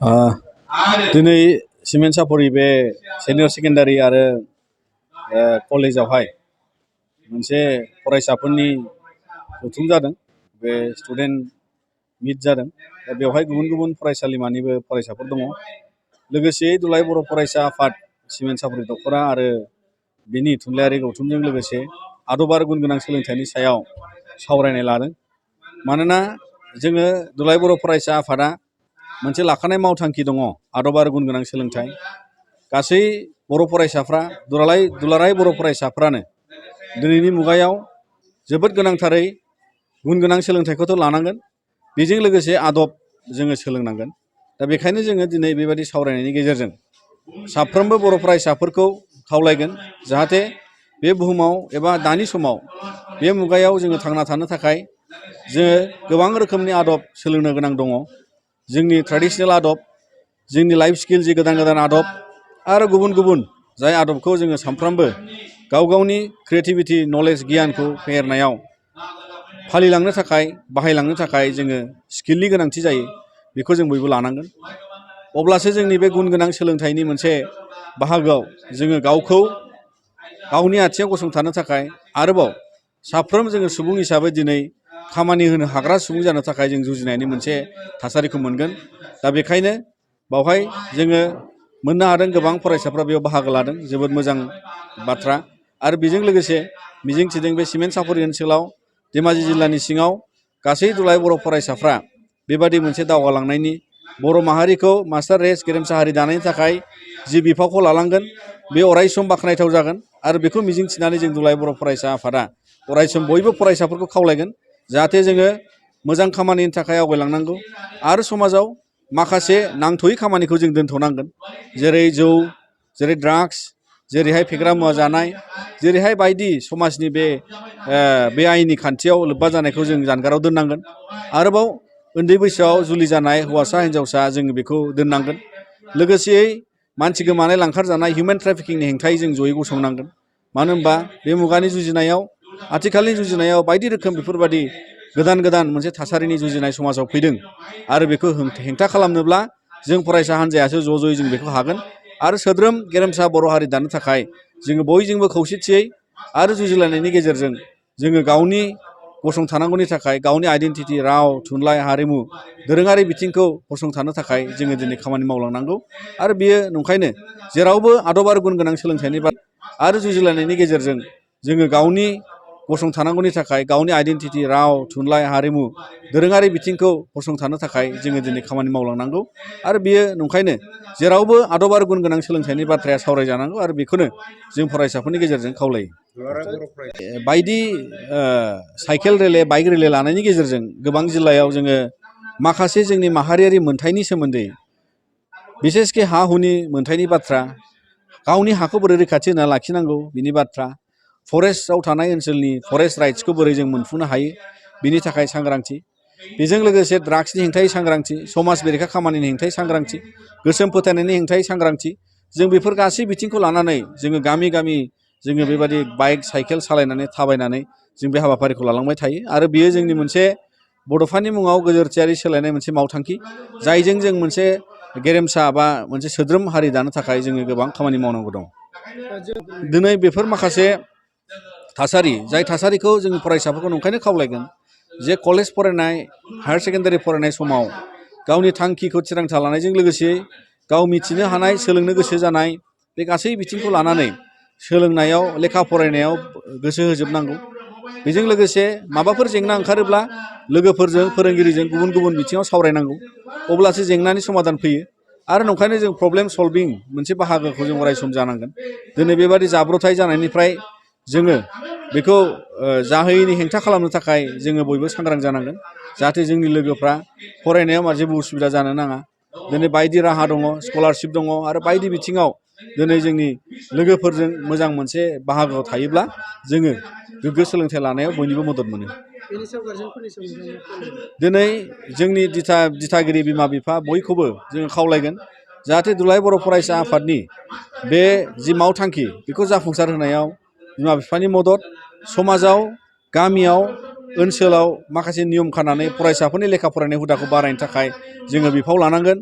आ, दिनै सिमेन्ट सापरि बे सिनियर सेकेन्डारि आरो कलेजावहाय मोनसे फरायसाफोरनि जथुम जादों। बे स्टुडेन्ट मिट जादों। दा बेवहाय गुबुन गुबुन फरायसालिमानिबो फरायसाफोर दङ। लोगोसे दुलाराय बर' फरायसा आफाद सिमेन्ट सापरि दख'रा आरो बिनि थुनलाइयारि गौथुमजों लोगोसे आदब आरो गुन गोनां सोलोंथाइनि सायाव सावरायनाय लादों। मानोना जोङो दुलाराय बर' फरायसा आफादा मोनसे लाखानाय मावथांखि दङ आदब आरो गुन गोनां सोलोंथाइ। गासै बर' फरायसाफ्रा दुलाराय बर' फरायसाफ्रानो दिनैनि मुगायाव जोबोद गोनांथारै गुन गोनां सोलोंथाइखौथ' लानांगोन, बेजों लोगोसे आदब जोङो सोलोंनांगोन। दा बेखायनो जोङो दिनै बेबायदि सावरायनायनि गेजेरजों साफ्रोमबो बर' फरायसाफोरखौ खावलायगोन जाहाथे बे बुहुमाव एबा दानि समाव बे मुगायाव जोङो थांना थानो थाखाय जोङो गोबां रोखोमनि आदब सोलोंनो गोनां दङ। जोंनि ट्रेडिशनेल आदब, जोंनि लाइफ स्किल जि गोदान गोदान आदब आरो गुबुन गुबुन जाय आदबखौ जोङो सानफ्रामबो गाव गावनि क्रिएटिभिटि नलेज गियानखौ फेहेरनायाव फालिलांनो थाखाय बाहायलांनो थाखाय जोङो स्किलनि गोनांथि जायो। बेखौ जों बयबो लानांगोन। अब्लासो जोंनि बे गुन गोनां सोलोंथाइनि मोनसे बाहागोआव जोङो गावखौ गावनि आथिङाव गसंथानो थाखाय आरोबाव साफ्रोम जोङो सुबुं हिसाबै दिनै खामानि होनो हाग्रा सुबुं जानो थाखाय जों जुजिनायनि मोनसे थासारिखौ मोनगोन। दा बेखायनो बावहाय जोङो मोननो हादों गोबां फरायसाफ्रा बेयाव बाहागो लादों, जोबोद मोजां बाथ्रा। आरो बेजों लोगोसे मिजिंथिदों बे सिमेन्ट सापरि ओनसोलाव धेमाजि जिल्लानि सिङाव गासै दुलाराय बर' फरायसाफ्रा बेबादि मोनसे दावगालांनायनि बर' माहारिखौ मास्टार रेस गेरेमसा हारि दानायनि थाखाय जि बिफावखौ लालांगोन बे अरायसम बाख्नायथाव जागोन। आरो बेखौ मिजिंथिनानै जों दुलाराय बर' फरायसा आफादा अरायसम बयबो फरायसाफोरखौ खावलायगोन जाहाथे जोङो मोजां खामानिनि थाखाय आवगायलांनांगौ आरो समाजाव माखासे नांथ'यै खामानिखौ जों दोनथ'नांगोन। जेरै जौ, जेरै ड्राग्स, जेरैहाय फेग्रा मुवा जानाय, जेरैहाय बायदि समाजनि बे आयेननि खान्थियाव लोब्बा जानायखौ जों जानगाराव दोननांगोन। आरोबाव उन्दै बैसोआव जुलि जानाय हौवासा हिन्जावसा जोङो बेखौ दोननांगोन। लोगोसेयै मानसि गोमानाय लांखार जानाय हिउमेन ट्राफिकिंनि हेंथायै जों जयै गसंनांगोन। मानो होनबा बे मुगानि जुजिनायाव आथिखालनि जुजिनायाव बायदि रोखोम बेफोरबादि गोदान गोदान मोनसे थासारिनि जुजिनाय समाजाव फैदों। आरो बेखौ हेंथा खालामनोब्ला जों फरायसा हान्जायासो ज' ज'यै जों बेखौ हागोन। आरो सोद्रोम गेरेमसा बर' हारि दानो थाखाय जोङो बयजोंबो खौसेथियै आरो जुजिलायनायनि गेजेरजों जोङो गावनि गसंथानांगौनि थाखाय गावनि आइडेन्टिटि, राव, थुनलाइ, हारिमु, दोरोङारि बिथिंखौ गसंथानो थाखाय जोङो दिनै खामानि मावलांनांगौ। आरो बेयो नंखायनो जेरावबो आदब आरो गुन गोनां सोलोंथाइनि आरो जुजिलायनायनि गेजेरजों जोङो गावनि गसंथानांगौनि थाखाय गावनि आइडेन्टिटि, राव, थुनलाइ, हारिमु, दोरोङारि बिथिंखौ गसंथानो थाखाय जोङो दिनै खामानि मावलांनांगौ। आरो बेयो नंखायनो जेरावबो आदब आरो गुन गोनां सोलोंथाइनि बाथ्राया सावरायजानांगौ। आरो बेखौनो जों फरायसाफोरनि गेजेरजों खावलायो। बायदि साइकेल रेले, बाइक रेले लानायनि गेजेरजों गोबां जिल्लायाव जोङो माखासे जोंनि माहारियारि मोनथायनि सोमोन्दै, बिसेसके हा हुनि मोनथायनि बाथ्रा, गावनि हाखौ बोरै रैखाथि होना लाखिनांगौ बिनि बाथ्रा, फरेस्टआव थानाय ओनसोलनि फरेस्ट राइट्सखौ बोरै जों मोनफुंनो हायो बिनि थाखाय सांग्रांथि, बेजों लोगोसे ड्राग्सनि हेंथायै सांग्रांथि, समाज बेरेखा खामानिनि हेंथायै सांग्रांथि, गोसोम फोथायनायनि हेंथायै सांग्रांथि, जों बेफोर गासै बिथिंखौ लानानै जोङो गामि गामि जोङो बेबायदि बाइक साइकेल सालायनानै थाबायनानै जों बे हाबाफारिखौ लालांबाय थायो। आरो बेयो जोंनि मोनसे बड'फानि मुङाव गोजोरथियारि सोलायनाय मोनसे मावथांखि, जायजों जों मोनसे गेरेमसा बा मोनसे सोद्रोम हारि दानो थाखाय जोङो गोबां खामानि मावनांगौ दं। दिनै बेफोर माखासे थासारि, जाय थासारिखौ जोंनि फरायसाफोरखौ नंखायनो खावलायगोन जे कलेज फरायनाय, हायार सेकेन्डारि फरायनाय समाव गावनि थांखिखौ थिरांथा लानायजों लोगोसे गाव मिथिनो हानाय, सोलोंनो गोसो जानाय बे गासै बिथिंखौ लानानै सोलोंनायाव, लेखा फरायनायाव गोसो होजोबनांगौ। बेजों लोगोसे माबाफोर जेंना ओंखारोब्ला लोगोफोरजों, फोरोंगिरिजों गुबुन गुबुन बिथिङाव सावरायनांगौ, अब्लासो जेंनानि समाधान फैयो। आरो नंखायनो जों प्रब्लेम सल्भिं मोनसे बाहागोखौ जों अरायसम जानांगोन। दिनै बेबादि जाब्रथाय जानायनिफ्राय जोङो बेखौ जाहोयैनि हेंथा खालामनो थाखाय जोङो बयबो सांग्रां जानांगोन, जाहाथे जोंनि लोगोफ्रा फरायनायाव जेबो उसुबिदा जानो नाङा। दिनै बायदि राहा दङ, स्कलारशिप दङ आरो बायदि बिथिङाव दिनै जोंनि लोगोफोरजों मोजां मोनसे बाहागोआव थायोब्ला जोङो गोग्गो सोलोंथाइ लानायाव बयनिबो मदद मोनो। दिनै जोंनि दिथागिरि बिमा बिफा बयखौबो जोङो खावलायगोन जाहाथे दुलाराय बर' फरायसा आफादनि बे जि मावथांखि बेखौ जाफुंसार होनायाव बिमा बिफानि मदद, समाजाव, गामियाव ओनसोलाव माखासे नियम खानानै फरायसाफोरनि लेखा फरायनाय हुदाखौ बारायनो थाखाय जोङो बिफाव लानांगोन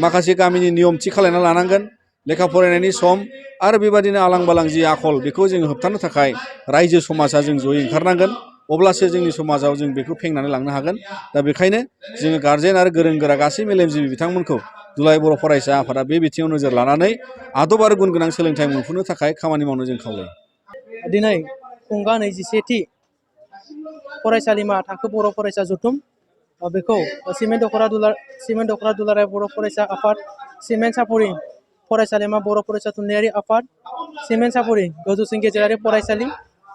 माखासे गामिनि नियम थि खालायना लानांगोन लेखा फरायनायनि सम आरो बेबादिनो आलां बालां जि आखल बेखौ जोङो होबथानो थाखाय रायजो समाजा जों जयै ओंखारनांगोन अब्लासो जोंनि समाजाव जों बेखौ फेंनानै लांनो हागोन दा बेखायनो जोङो गारजेन आरो गोरों गोरा गासै मेलेमजिबि बिथांमोनखौ दुलाराय बर' फरायसा आफादा बे बिथिङाव नोजोर लानानै आदब आरो गुन गोनां सोलोंथाइ मोनफुंनो थाखाय खामानि मावनो जों खावलायो दिनै खुंगा 21थि फरायसालिमा थाखो बर' फरायसा जथुम बेखौ सिमेन्ट दख'रा दुलाराय बर' फरायसा आफाद सिमेन्ट सापरि फरायसालिमा बर' फरायसा थुनलाइयारि आफाद सिमेन्ट सापरि गोजौसिन गेजेरारि फरायसालि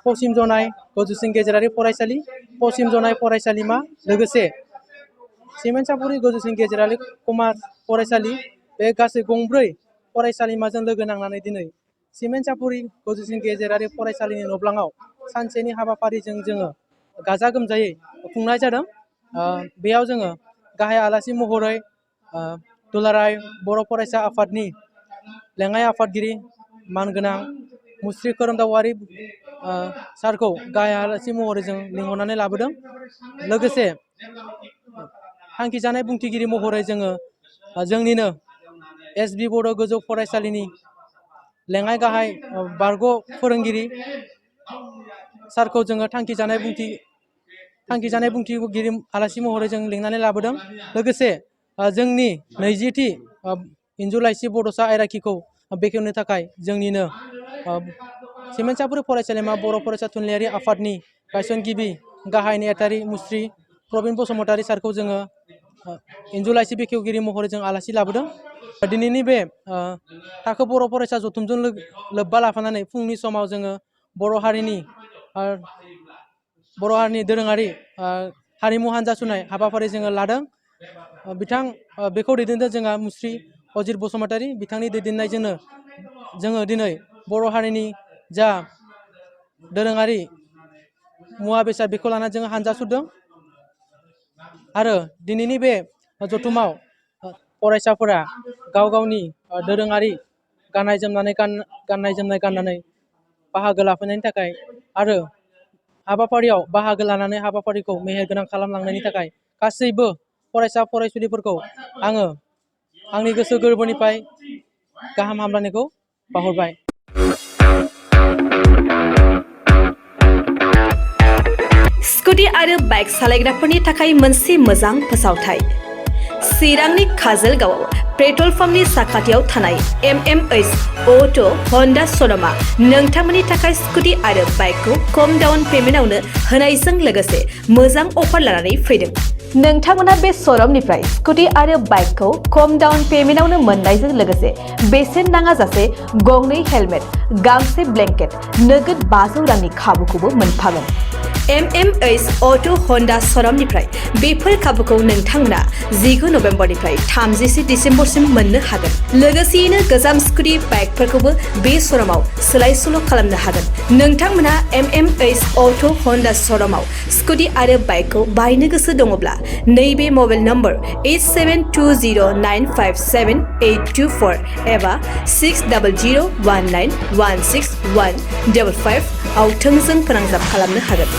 पश्चिम जनाय गोजौसिन गेजेरारि फरायसालि पश्चिम जनाय फरायसालिमा लोगोसे सिमेन्ट सापरि गोजौसिन गेजेरारि कमार्स फरायसालि बे गासै गंब्रै फरायसालिमाजों लोगो नांनानै दिनै सिमेन्ट सापरि गोजौसिन गेजेरारि फरायसालिनि न'ब्लाङाव सानसेनि हाबाफारिजों जोङो गाजा गोमजायै खुंनाय जादों बेयाव जोङो गाहाय आलासि महरै दुलाराय बर' फरायसा आफादनि लेङाइ आफादगिरि मानगोनां मुस्रि खोरोमदावारि सारखौ गाहाय आलासि महरै जों लिंहरनानै लाबोदों लोगोसे थांखिजानाय बुंथिगिरि महरै जोङो जोंनिनो एसबि बड' गोजौ फरायसालिनि लेङाइ गाहाय बारग' फोरोंगिरि सारखौ जोङो थांखिजानाय बुंथिगिरि आलासि महरै जों लिंनानै लाबोदों लोगोसे जोंनि 20थि इन्जुर लाइसि बड'सा आयराखिखौ बेखेवनो थाखाय जोंनिनो सिमेन्ट सापरि फरायसालिमा बर' फरायसा थुनलाइयारि आफादनि गायसनगिरि गाहाय नेहाथारि मुस्रि प्रबिन बसुमतारी सारखौ जोङो इन्जुर लाइसि बेखेवगिरि महरै जों आलासि लाबोदों दिनैनि बे थाखो बर' फरायसा जथुमजों लोब्बा लाफानानै फुंनि समाव जोङो बर' हारिनि दोरोङारि हारिमु हान्जा सुनाय हाबाफारि जोङो लादों बेखौ दैदेनदों जोंहा मुस्रि अजित बसुमतारी बिथांनि दैदेननायजोंनो जोङो दिनै बर' हारिनि जा दोरोङारि मुवा बेसाद बेखौ लानानै जोङो हान्जा सुरदों आरो दिनैनि बे जथुमाव फरायसाफोरा गाव गावनि दोरोङारि गाननाय जोमनाय गाननानै बाहागो लाफैनायनि थाखाय आरो हाबाफारियाव बाहागो लानानै हाबाफारिखौ मेहेरगोनां खालामलांनायनि थाखाय गासैबो फरायसा फरायसुलिफोरखौ आङो आंनि गोसो गोरबोनिफ्राय गाहाम हामलायनायखौ बावहरबाय। स्कुटी आरो बाइक सालायग्राफोरनि थाखाय मोनसे मोजां फोसावथाय चिरांनि काजलगावआव पेट्रल पाम्पनि साखाथियाव थानाय MMH अटो हन्डा श'रुमआ नोंथांमोननि थाखाय स्कुटी आरो बाइकखौ खम डाउन पेमेन्टआवनो होनायजों लोगोसे मोजां अफार लानानै फैदों। नोंथांमोना बे श'रुमनिफ्राय स्कुटी आरो बाइकखौ खम डाउन पेमेन्टआवनो मोननायजों लोगोसे बेसेन नाङाजासे गंनै हेलमेट गांसे ब्लेंकेट नोगोद 500 रांनि खाबुखौबो मोनफागोन। MMH अटो हन्डा श'रुमनिफ्राय बेफोर खाबुखौ नोंथांमोना 19 नभेम्बरनिफ्राय 30 डिसेम्बरसिम मोननो हागोन। लोगोसेयैनो गोजाम स्कुटी बाइकफोरखौबो बे श'रुमाव सोलाय सोल' खालामनो हागोन। नोंथांमोना MMH अटो हन्डा श'रुमाव स्कुटी आरो बाइकखौ बायनो गोसो दङब्ला नैबे मबाइल नम्बर 8720957824 एबा 6001916155 आव थोंजों फोनांजाब खालामनो हागोन।